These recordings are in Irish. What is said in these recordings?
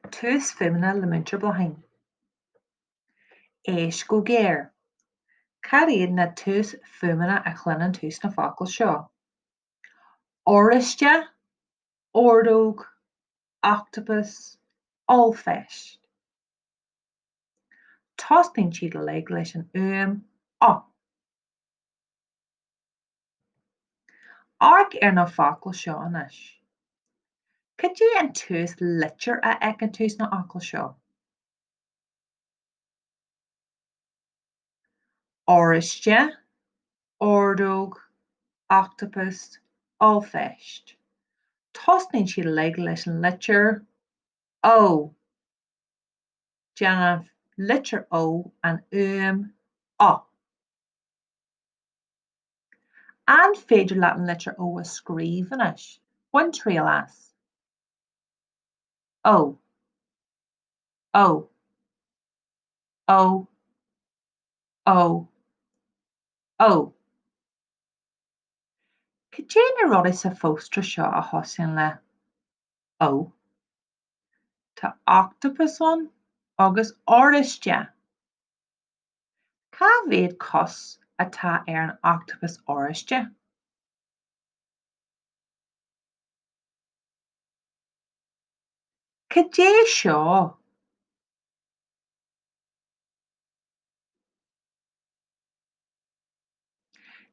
Túsfhuaimeanna le Múinteoir Bláithín. Éist go géar. Cad iad na túsfhuaimeanna a chluineann tú sna focail seo? Oráiste, ordóg, octapas, ollpheist. Tosnaíonn siad uilig leis an fhuaim 'o'. Amharc ar na focail seo anois. Cad é an tús litir a fheiceann tú sna focail seo? Oráiste, ordóg, octapas, ollpheist. Tosnaíonn siad uilig leis an litir O. Déanann an litir O an fhuaim O. An féidir leat an litir O a scríobh anois? Bain triail as. O. O. O. O. O. Cad é na rudaí sa phóstaer seo a thosaíonn le O? Tá octapas ann agus oráiste. Cá mhéad cos atá ar an ochtapas oráiste? Cad é seo?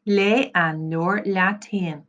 Léigh an leabhar leat féin.